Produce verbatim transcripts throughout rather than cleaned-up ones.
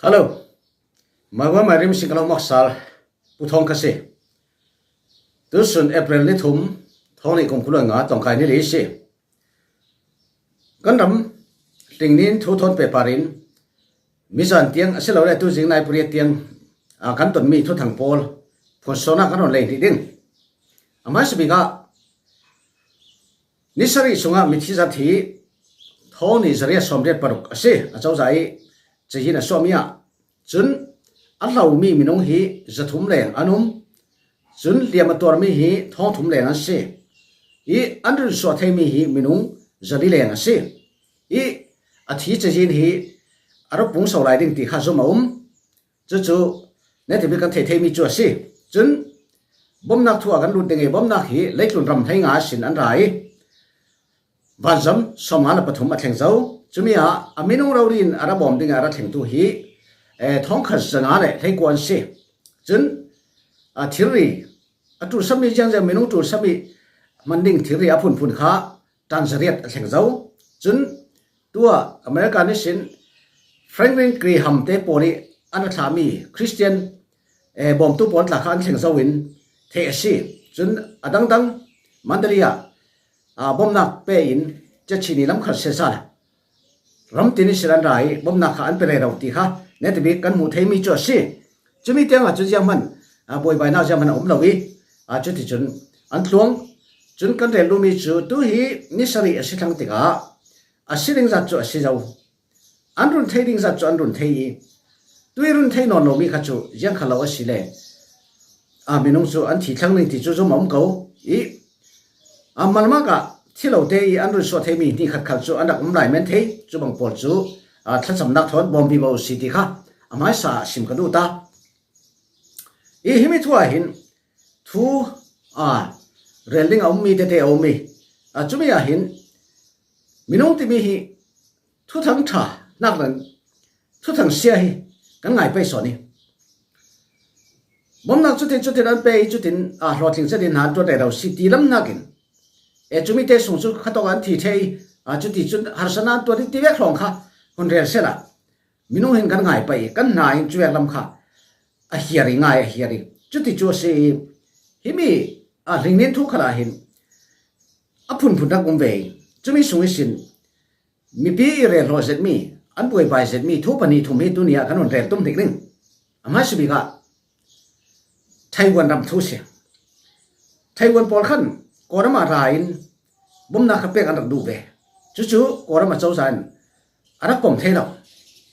Hello. Mawai Mairim Singkalo Maksal Puthong ka si. Tusun April ni thum, thawng nih kum kul le nga, tawngkai ni li si. Kan ram hlingnin thu thawn pehparin mizan tiang a si lo le tuzing nai pariat tiang a kan tonmi thuthang pawl phunsuahna kan rawn lei nih ding. A hmaisa bik ah ni sarih sungah mithi zat hi thawng nih zariat sawmriat paruk a si. A cozah i cazin a suahmi ah cun a hlomi minung hi zathum leng an um. Cun liam a tuarmi hi thawngthum leng an si. I an runsuah theimi hi minung zali leng a si. I a thi cazin hi a rak pungso lai ding ti kha zum a um. Cucu netabik kan thei theimi cu a si. Cun bomnak thu a kan lut ding i bomnak hi leitlun ram hleinga sin an ra i vanzam sawmnga le pathum a thleng zo. Cumi ah a minung rori in a ra bawm dingah a ra thlengtu hi eh, thawngkhat zanga le hleikua an si. Cun a thilri a ṭulsami ziangziang minung ṭulsami hman ding thilri a phunphun kha tan zariat a thleng zo. Cun tuah America nisin Franklin Graham te pawl i an a thlahmi Christian eh, bawmtu pawl tla kha an thleng zo in theih a si. Cun a dangdang Mandalay ah aa, bomnak pe in cachini lam khat sesa ram tin i siran ra i bomnak kha an pe rero ti kha netabik kan hmuh theimi cu a si. Cumi tiangah cun zianghman aa, buaibainak zianghman a um lo i aa, cuticun an tluang. Cun kan rel lumi cu tu hi ni sarih a si thlang tikah a si ding zat cu a si zo. An run thei ding zat cu an run thei i tui run thei nawn lomi kha cu ziang kha lo a si le a minung cu an thi thlang ding ti cu zum a um ko i a malmak ah thi lo te i an run suah theimi hni khat khal cu an rak um lai men thei. Cu bang pawl cu a thlacamnak thawn bawm vivo si ti kha a hmaisa sim ka duh ta. I himi thu ah hin thu a rel ding a ummi tete a um i a cumi ah hin minung timi hi thuthang ṭha nak le thuthang sia hi kan ngai pei sawn i bomnak cutin cutin an pe i cutin a hlawhtling zetin hna an tuat rero si ti lam nakin e cumi te sung cu khatawk an thi thei i a cuti cun harsatna an tuat i ti vek hlawng kha hun rel sela minung hin kan ngai pei i kan hna in cuvek lam kha a hiar i ngai a hiar i cuti cu a si i himi a hlingnin thu khalah hin a phunphun rak um ve i cumi sung ihsin mipi i rel hlawh zetmi an buaibai zetmi thu pahnih thum hi tuni ah kan hun rel tum hnik ding. A hmaisa bik ah Taiwan ram thu si. Taiwan pawl khan Kawlram ah ra in bomnak kha pek an rak duh ve. Cucu Kawlram a cozah in a rak pom thei lo.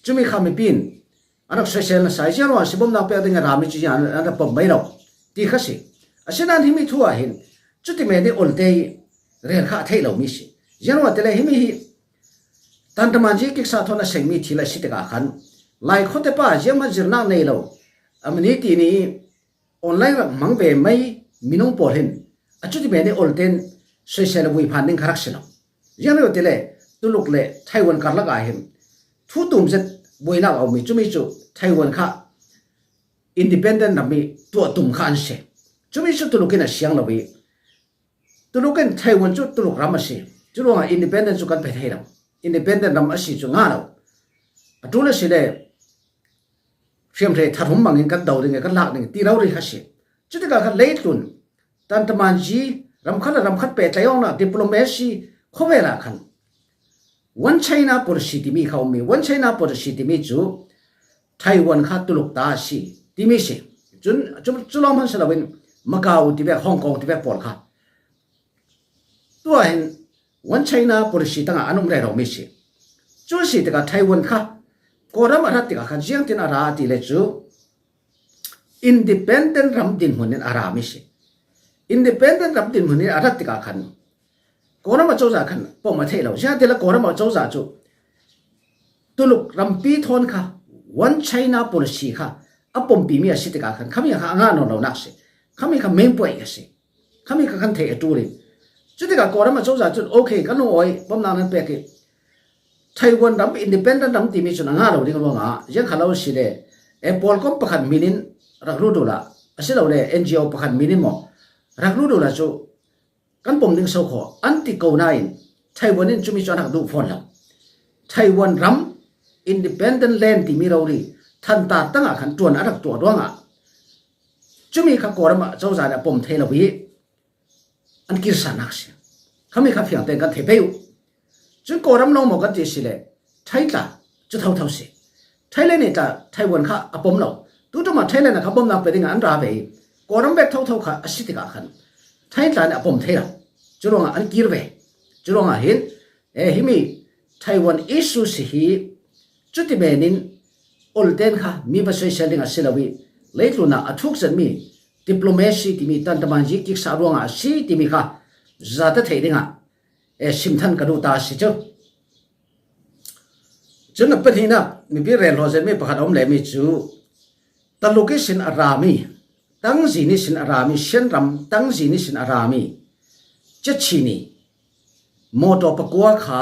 Cumi kha mipi in a rak soisel nasa i ziangruangah si bomnak pek ding a rami cu ziang an rak pom mai lo ti kha si. Asinain himi thu ah hin cuti men i olte i rel kha a theih lomi si. Ziangruangah tile himi hi tantaman zi kiksa thawn a sengmi thil a si tikah khan Lai khuate pa zianghman zirnak nei lo a mani ti ni online rak hmang ve mai minung pawl hin a cuti men i olte in soisel a vui phan ding kha rak si lo. Ziangruangah tile Tuluk le Taiwan karlak ah hin thu tum zet buainak a um i cumi cu Taiwan kha independent ram i tuah tum kha an si. Cumi cu Tuluk in a siang lo i Tuluk in Taiwan cu Tuluk ram a si. Curuangah independent cu kan pe thei lo. Independent ram a si cu nga lo. A ṭul a si le hriamhrei tharhum bangin kan do ding i kan lak ding ti rori kha si. Cutikah khan leitlun tantaman zi ram khat le ram khat pehtlaih awknak diplomacy khawvel ah khan One China Policy timi kha ummi, One China Policy timi cu Taiwan kha Tuluk ta a si timi si. Cun cu, cu lawng hman si loin Macau tivek, Hong Kong tivek pawl kha tuah hin One China Policy tangah an um rero mi si. Cu si tikah Taiwan kha Kawlram a rat tikah khan ziangtin a ra a ti le cu independent ram dinhmun in a ra mi si. Independent ram dinhmun in a rat tikah khan Kawlram a cozah khan pom a theih lo. Ziangahtile Kawlram a cozah cu Tuluk rampi thawn kha One China Policy kha a pompimi a si tikah khan khami kha a ngah nawn lonak si. Khami kha main point a si. Khami kha kan theih a ṭul in cutikah Kawlram a cozah cun okay kan lungawi bomnak nan pek i Taiwan ram independent ram timi cun a ngah lo ding ruangah ziang kha lo si le e pawlkom pakhat hmin in rak lut uhla asilole N G O pakhat hmin in maw rak lut uhla cu kan pom ding so khaw an ti ko nain Taiwan in cumi cu an rak duh fawn lo. Taiwan ram independent land timi rori Thantar tangah khan ṭuan a rak tuah ruangah cumi kha Kawlram ah cozah nih a pom thei lo hi. An kirsa nak si. Khami kha fiangte kan thei pei uh. Cun Kawlram lo maw kan ti si le, Thai tla cu thotho si. Thailand nih tla Taiwan kha a pom lo. Tuṭum ah Thailand ah kha bomnak pe dingah an ra ve. Kawlram vek thotho kha a si tikah khan Thai tla nih a pom thei lo. Curuangah an kir ve. Curuangah hin, e, himi Taiwan issue si hi, cuti menin olten kha mi va soisel dingah si lo i, leitlunah a thuk zetmi diplomacy timi tantaman zi kiksa ruangah a si timi kha zate theih dingah, e, simthan ka duh ta si cu. Cun a pahnihnak mipi rel hlawh zetmi pakhat a um lemi cu Taluk ihsin a rami, Tangzin ihsin a rami, Shan ram Tangzin ihsin a rami Cachini mawtaw pakua kha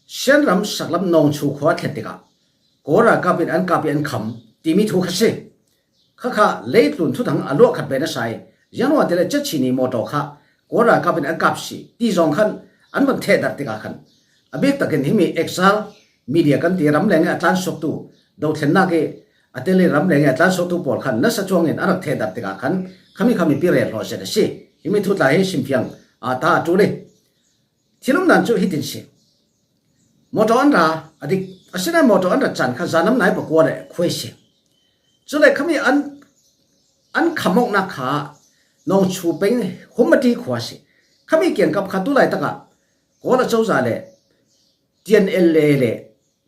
Shan ram saklam Nawngchu khua thlen tikah Kawl ralkap in an kap i an kham timi thu kha si. Khakha leitlun thuthang a luah khat ve nasa i, ziangruangah tile Cachini mawtaw kha Kawl ralkap in an kap si ti zong khan an van thehdarh tikah khan a bik takin himi exile media kan ti, ramleng i a tlansuaktu, dothlennak i a tel i ramleng i a tlansuaktu pawl khan nasa cuangin a rak thehdarh tikah khan khami khami pi rel hlawh zet a si. Himi thu tla hi simfiang a ta a ṭul i, thil umdan cu hitin si. Mawtaw an ra, a dik, asinain mawtaw an rat caan kha zanam nai pakua le khuai si. Cule khami an, an khamawknak kha Nawngchu peng Hummati khua si. Khami kiangkap kha tulai takah Kawl a cozah le T N L A le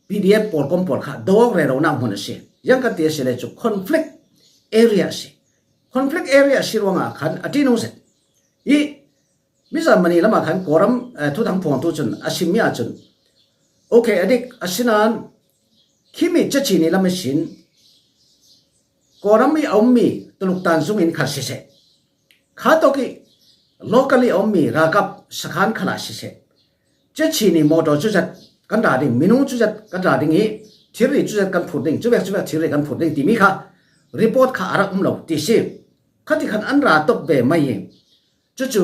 P D F pawl kom pawl kha do awk reronak hmun a si. Ziang kan ti a si le cu conflict area a si. Conflict area a si ruangah khan a ṭihnung zet i, mizan mani lamah khan Kawlram, eh, thuthang phuangtu cun a simmi ahcun, okay, a dik, asinain khimi Cachini lam ihsin Kawlram i a ummi Taluk tan zungin khal siseh, kha tawk i local i a ummi ralkap sakhan khalah siseh, Cachini mawtaw cuzat kan ra ding, minung cuzat kan ra ding i thilri cuzat kan phurh ding, cuvek cuvek thilri kan phurh ding timi kha report kha a rak um lo ti si. Khati khan an ra top ve mai i, cucu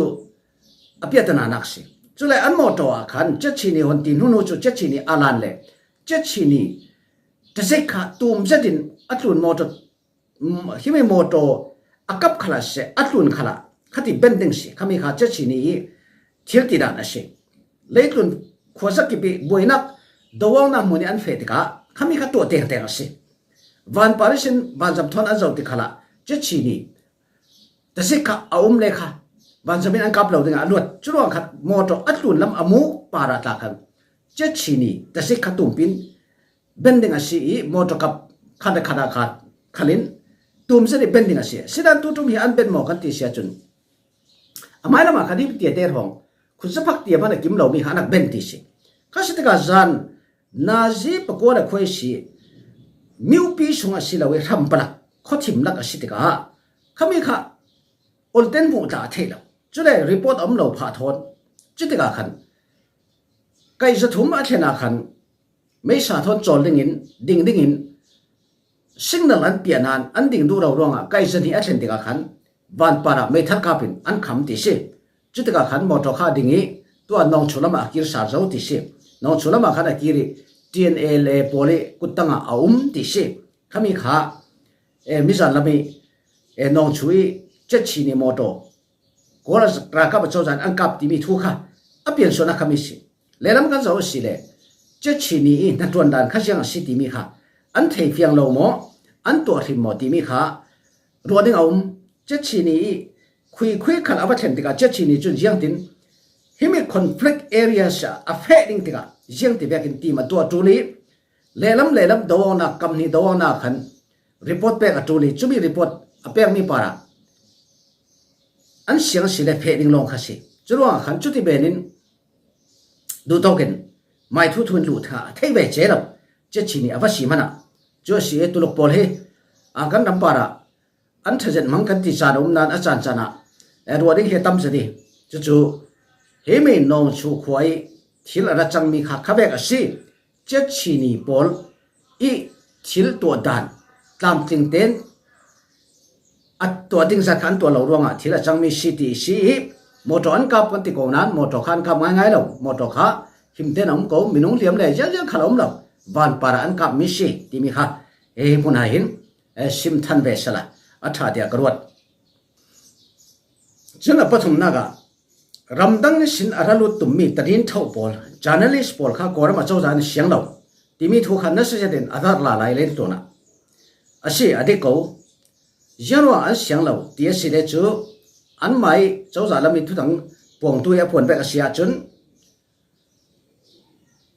a piatananak si. Cule an mawtaw ah khan Cachini hon ti hnuhnu cu Cachini a lan le Cachini tazik kha tum zetin a tlun mawtaw, mm, himi mawtaw a kap khalah siseh, a tlun khalah khati ben ding si. Khami kha Cachini i thil tidan a si. Leitlun khuazakip i buainak doawknak hmun i an feh tikah khami kha tuah tengteng a si. Vanpar ihsin vanzam thawn an zoh ti khalah Cachini tazik kha a um le kha vanzam in an kap lo dingah a luat. Curuang khat mawtaw a tlun lam a mu parah tla khan Cachini tazik kha tumpin ben ding a si i mawtaw kap khat le khat ah khat khalin tum zet i ben ding a si. Sidan tutum hi an ben maw kan ti si ahcun a hmai lamah khan hi tiate hrawng khutzaphak tiam han a kim lomi kha an rak ben ti si. Kha si tikah zan nazi pakua le khuai si, miupi sung a si lo i hram palak khuathim lak a si tikah khami kha olten hmuh tla a theih lo. Cule report a um lo phah thawn cutikah khan kaihza thum a thlen ah khan meisa thawn cawl dingin, ding dingin signal an piah nain an ding duh lo ruangah kaihza hnih a thlen tikah khan vanpar ah meithal kap in an kham ti si. Cutikah khan mawtaw kha a ding i tuah Nawngchu lamah a kir sal zo ti si. Nawngchu lamah khan a kir i T N L A pawl i kuttang ah a um ti si. Khami kha, eh, mizan lam i, eh, Nawngchu i Cachini mawtaw Kawl ralkap a cozah in an kap timi thu kha a piansuahnak khami si. Lehlam kan zoh a si le Cachini i hnaṭuan dan kha ziang a si timi kha an thei fiang lo maw, an tuah hrim maw timi kha ruah ding a um. Cachini i khuikhui khal a va thlen tikah Cachini cun ziangtin himi conflict areas ah a feh ding tikah ziangti vekin tim a tuah ṭul i, lehlam lehlam doawknak, kam hnih doawknak khan report pek a ṭul i, cumi report a pekmi parah an siang a si le feh ding lawng kha si. Curuangah khan cuti benin duhtawkin mai thuthu in luh thla a thei ve ce lo. Cachini a va si hmanah cu a si i, Tuluk pawl hi a kan ram parah an ṭha zet hmang kan ti caan a um nain a caan caan ah, eh, ruah ding hi a tam zet i, cucu himi Nawngchu khua i thil a ra cangmi kha kha vek a si. Cachini pawl i thil tuah dan tlamtling tein a tuah ding zat kha an tuah lo ruangah thil a cangmi si ti si i, mawtaw an kap kan ti ko nain mawtaw kha an kap ngaingai lo. Mawtaw kha him tein a um ko, minung hliam le ziangziang khal a um lo. Vanpar ah an kapmi si timi kha Hei hmunah hin, eh, sim than ve sela, a ṭha tia ka ruat. Cun a pathumnak ah, ramdang ihsin a ra lut tummi tadin tho pawl, journalist pawl kha Kawlram ah cozah an siang lo timi thu kha nasa zetin a dar lala i len tlunah a si a dik ko. Ziangruangah an siang lo ti a si le cu, anmah i cozah lam i thuthang puangtu i a puan bek a si ahcun,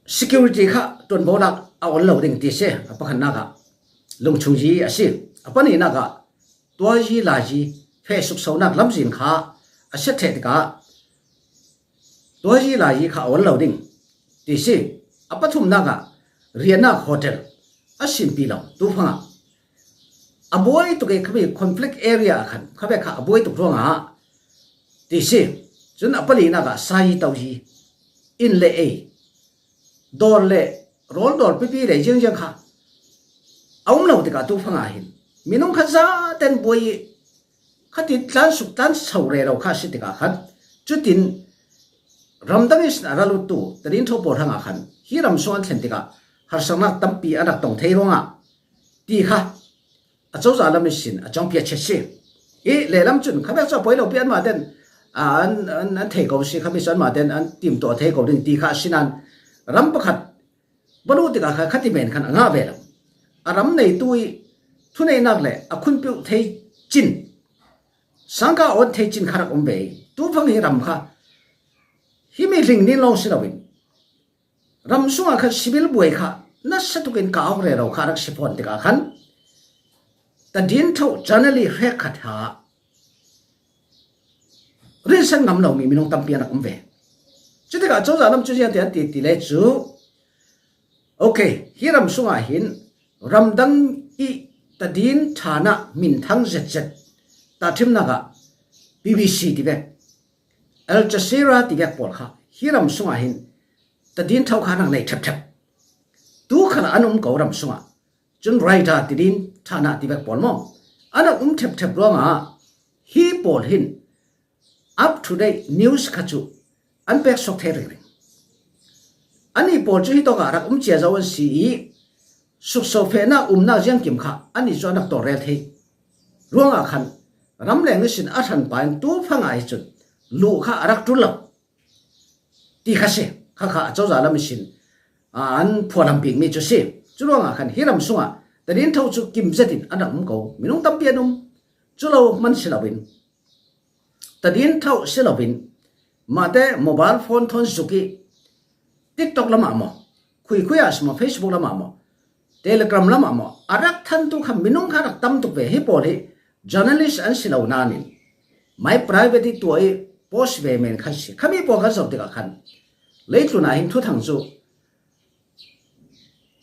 security kha ṭuanvo lak a ol lo ding ti si. A pakhatnak ah lungchung yi a si. A pahnihnak ah tuayi layi feh suksonak lamzin kha a siat ṭheh tikah tuayi layi kha a ol lo ding ti si. A pathumnak ah riannak hotel a sinpi lo tu fangah a buai tuk i khami conflict area ah khan khavek kha a buai tuk ruangah ti si. Cun a palinak ah sayi toyi, inn le ei, dawr le rawl dawr pipi le ziangziang kha a um lo tikah tu fangah hin minung kha zaten buai i khati tlan suk tlan so rero kha a si tikah khan cutin ramdang ihsin a ra luttu tadin tho pawl hrangah khan hi ram sung an thlen tikah harsatnak tampi an rak tong thei ruangah ti kha a cozah lam ihsin a cawngpiak chet si. I lehlam cun khavek cu a poi lo pi anmah ten, aa, an, an, an thei ko si, khami cu anmah ten an timtuah thei ko ding ti kha a si nain ram pakhat va luh tikah kha khati men khan a ngah ve lo. A ram neitu i thuneihnak le a khunpiuh thei cin, sangka awn thei cin kha rak um ve i tu fang hi ram kha himi hling nin lawng si loin ram sungah khan civil buai kha nasa tukin ka awk rero kha rak si fawn tikah khan tadin tho journalist hrekkhat ha rinsan ngam lomi minung tampi an rak um ve. Cutikah cozah lam cu ziangtiah an ti ti le cu, okay, hi ram sungah hin ramdang i tadin ṭhan ah minthang zetzet tahṭhimnak ah B B C ti vek, Al Jazeera ti vek pawl kha hi ram sungah hin tadin tho kha an rak nei ṭhepṭhep. Tu khalah an um ko ram sungah. Cun Reuters tidin ṭhan ah ti vek pawl maw? An rak um ṭhepṭhep ruangah hi pawl hin up to date news kha cu an pek suak thei ringring. Anih pawl cu hitawkah rak um cia zo an si i sukso fehnak umnak ziangkim kha anih cu an rak tawlrel thei ruangah khan ramleng ihsin a hranpa in tu fangah hi cun luh kha a rak ṭul lo ti kha si. Kha kha a cozah lam ihsin, aa, an phualam bikmi cu si. Curuangah khan hi ram sungah tadin tho cu kim zetin an rak um ko. Minung tampi an um. Cu lo hman si loin tadin tho si loin mahte mobile phone thawn zuk i TikTok lamah maw, khuikhui ah si maw, Facebook lamah maw, Telegram lamah maw, a rak thantu kha minung kha rak tam tuk ve. Hi pawl hi journalist an si lo nain my private i tuah i post ve men kha si. Khami pawl kan zoh tikah khan leitlun ah hin thuthang cu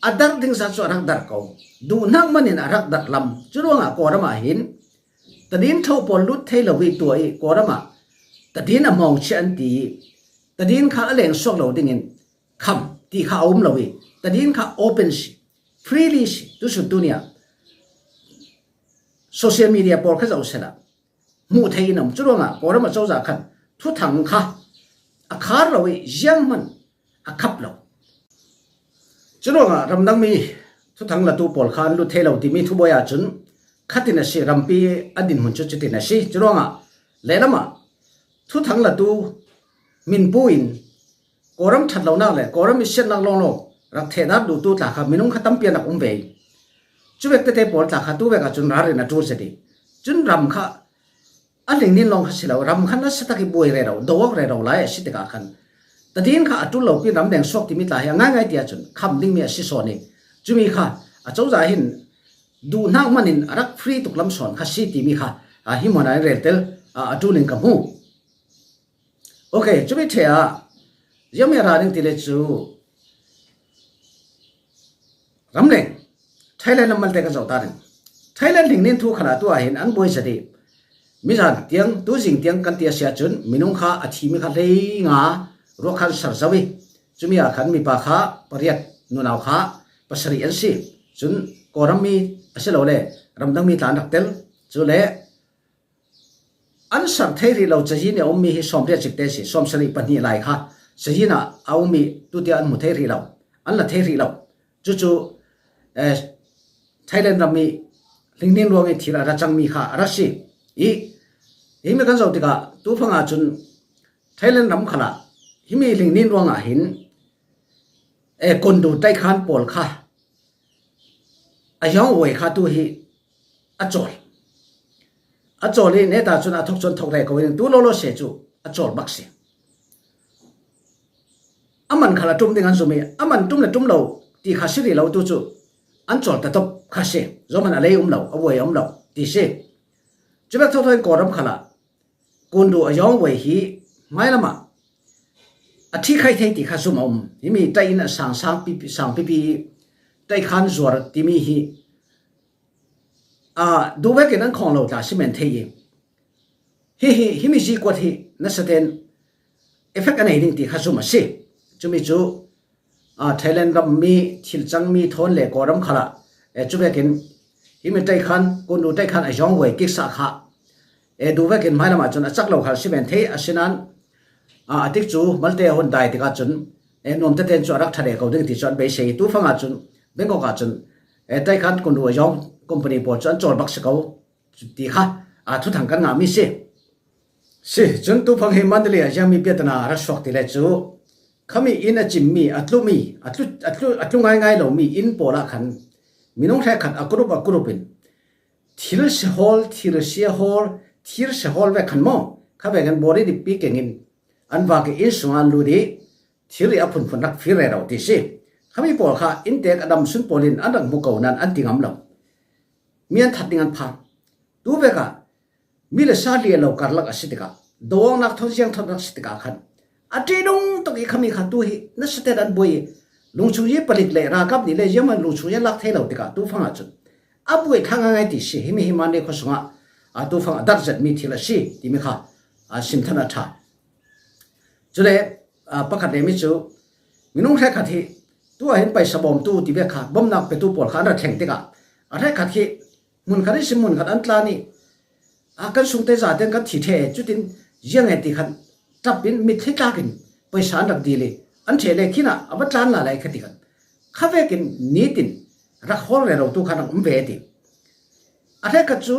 a darh ding zat cu a rak darh ko. Duhnak manin a rak darh lam. Curuangah Kawlram ah hin tadin tho pawl lut thei lo i tuah i Kawlram ah tadin a mawngchiah an ti i tadin kha a leng suak lo dingin kham ti kha a um lo i tadin kha open si, freely si, tusun tuni ah social media pawl kha zoh sehla hmuh theih in a um. Curuangah Kawlram a cozah khan thuthang kha a khar lo i zianghman a khap lo. Curuangah ramdangmi thuthang latu pawl kha an lut thei lo timi thubuai ahcun khatin a si, rampi a dinhmun cu cutin a si. Curuangah lehlam ah thuthang latu minpu in Kawlram ṭhat lonak le Kawlram i siatnak lawnglawng rak thehnak duhtu tla kha minung kha tampi an rak um ve. Cuvek tete pawl tla kha tuvek ahcun ralrin a ṭul zet i cun ram kha a hlingnin lawng kha si lo, ram kha nasa tak i buai rero, do awk rero lai a si tikah khan tadin kha a ṭul lo pi ramleng suak timi tla hi a ngaingai ti ahcun kham dingmi a si sawn i cumi kha a cozah hin duhnak manin a rak free tuk lam sawn kha si timi kha, aa, hi hmun ah in reltel, aa, a ṭul in ka hmu. Okay, cumi ṭheh ah ziangmi a ra ding ti le cu ramleng Thailand lam malte kan zoh ta ding. Thailand hlingnin thu khalah tu ah hin an buai zet i mizan tiang, tuzing tiang kan ti a si ahcun minung kha a thimi kha hleinga ruak kha an ser zo i cumi ah khan mipa kha pariat, nunau kha pasarih an si. Cun Kawlram mi a si lo le ramdang mi tla an rak tel. Cule an ser thei rih lo cazin i a ummi hi sawmriat cikte si, sawmsarih pahnih lai kha cazin ah a ummi tutia an hmu thei rih lo, an la thei rih lo. Cucu, eh, Thailand ram mi Hlingnin Ruang i thil a ra chang mi kha a ra si. I, i mi kan zo tikah tu phang ah cun Thailand ram khalah himi Hlingnin Ruang ah hin, e, Kondu taikhan pawl kha a yawng uai kha tu hi a cawl. A cawl i neta cun a thok cun thok reh ko in tu lawlaw se cu a cawl bak si. A man khal a ṭum ding an zum i a man ṭum le ṭum lo ti kha si rih lo tu cu an cawl ta top kha si. Zohman a lei um lo, a uai a um lo ti si. Cu bek thotho in Kawlram khalah Kondu a yawng uai hi hmailam ah a ṭhi khai thei ti kha zum a um. Himi ṭai in a sang, sang pipi, sang pipi i ṭai khan zuar timi hi, aa, duh vekin an khawng lo tla si men thei i hi, hi, himi zikuat hi nasa ten effect a nei ding ti kha zum a si. Cumi cu, aa, Thailand ram mi thil cang mi thawn le Kawlram khalah, e, cu vekin himi ṭai khan, Kondu ṭai khan a yawng uai kik sa kha, e, duh vekin hmailam ah cun a cak lo khal si men thei. Asinain, aa, a tik cu malte a hun dai tikah cun, e, nuam tete in cu a rak ṭha reh ko ding ti cu an beisei i tu phang ah cun Bangkok ah cun, e, ṭai khan Kondu a yawng company pawl cu an cawl bak si ko ti kha, aa, thuthang kan ngahmi si. Si, cun tu phang hi Mandalay ah ziangmi biatana a ra suak ti le cu khami inn a cimmi, a tlumi, a tlu, a tlu, a tlu ngaingai lomi inn pawl ah khan minung hrekkhat a kurup a kurup in thil si hawl, thil si hawl, thil si hawl vek khan maw, kha vekin bawri dikpi kengin an vak i inn sungah an lut i thil i a phunphun rak fir rero ti si. Khami pawl kha inntek a damsun pawl in an rak hmu ko nain an ti ngam lo. Mi an that ding an phang. Tu vekah mi le sa hliah lo karlak a si tikah, do-awknak thawn ziang thawn rak si tikah khan a ṭihnung tuk i khami kha tu hi nasa ten an buai i lungchung i palik le ralkap nih le ziangman lungchung i an lak thei lo tikah tu phang ah cun a buai thla ngaingai ti si. Himi hi Mandalay khua sungah, aa, tu phang a darh zetmi thil a si timi kha, aa, simthan a ṭha. Cule, aa, pakhat le mi cu minung hrekkhat hi tu ah hin paisa bawmtu ti vek kha bomnak petu pawl kha an ra thleng tikah a hrekkhat hi hmunkhat ihsin hmunkhat an tlan i, a, kan sungte zaten kan thi ṭheh e, cutin ziang e ti khan ṭap in mitthli tlak in paisa an rak dil i an ṭheh le khin ah a va tlan la lai kha ti khan kha vekin nitin rak hawl rero tu khan rak um ve ti. A hrekkhat cu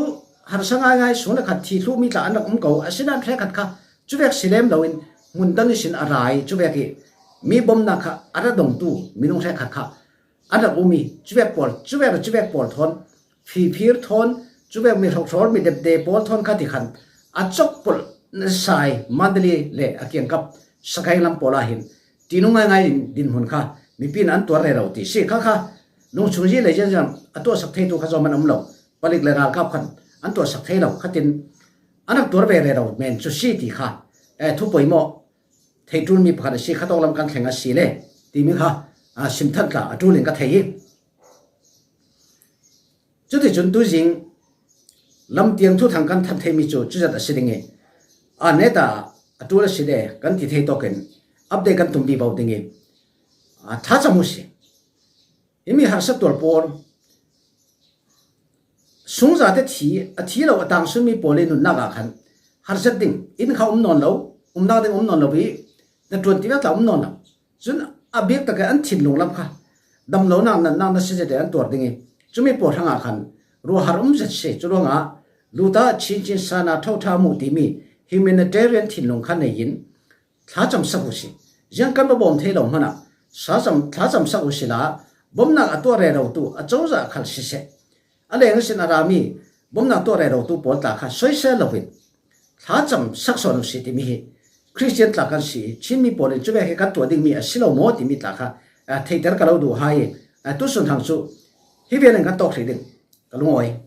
harsa ngaingai sung le khat thi thluhmi tla an rak um ko, asinain hrekkhat kha cuvek si lem loin hmun dang ihsin a ra i cuvek i mi bomnak kha a ra dongtu minung hrekkhat kha an rak um i cuvek pawl, cuvek le cuvek pawl thawn, fifir thawn, cuvek mi hrokhrawl mi depde pawl thawn kha ti khan a cawk polh nasa i Mandalay le a kiangkap Sagaing lam pawl ah hin ṭihnung ngaingai in dinhmun kha mipi in an tuar rero ti si. Kha kha lungchung zi le zianzian a tuahsak theitu kha zohman a um lo. Palik le ralkap khan an tuahsak thei lo khatin an rak tuar ve rero men cu si ti kha, eh, thu poimawh theiṭulmi pakhat a si, khatawk lam kan thleng a si le timi kha, ah, simthan tla a ṭul in ka thei i. Cuticun tuzing lamtiang thuthang kan than theimi cu cuzat a si ding i, a neta a ṭul a si le kan ti thei tawkin update kan tum vivo ding i, a, thlacam uh si. Himi harsat tuar pawl sungzate thi, a thi lo a tangsunmi pawl i nunnak ah khan harsat ding inn kha um nawn lo, umnak ding um nawn lo i, na ṭuan ti vek tla um nawn lo. Cun a bik tak i an thinlung lam kha damlonak, natnak, nasiazia te an tuar ding i, cumi pawl hrangah khan ruahhar um zet si. Cu ruangah Luta Chinchin Sana Thotha Mu timi humanitarian thinlung kha nei in thlacam sak uh si. Ziang kan va bawm thei lo hmanah thlacam, thlacam sak uh sila, bomnak a tuah rero tu a cozah khal siseh, a leng ihsin a rami bomnak tuah rero tu pawl tla kha soisel loin thlacam sak sawn uh si timi hi Khristian tla kan si i, Chinmi pawl in cuvek hi kan tuah dingmi a si lo maw timi tla kha, ah, theihter ka lo duh hai i, ah, tusun hang cu hi vial in kan tawk hrih ding ka lungawi.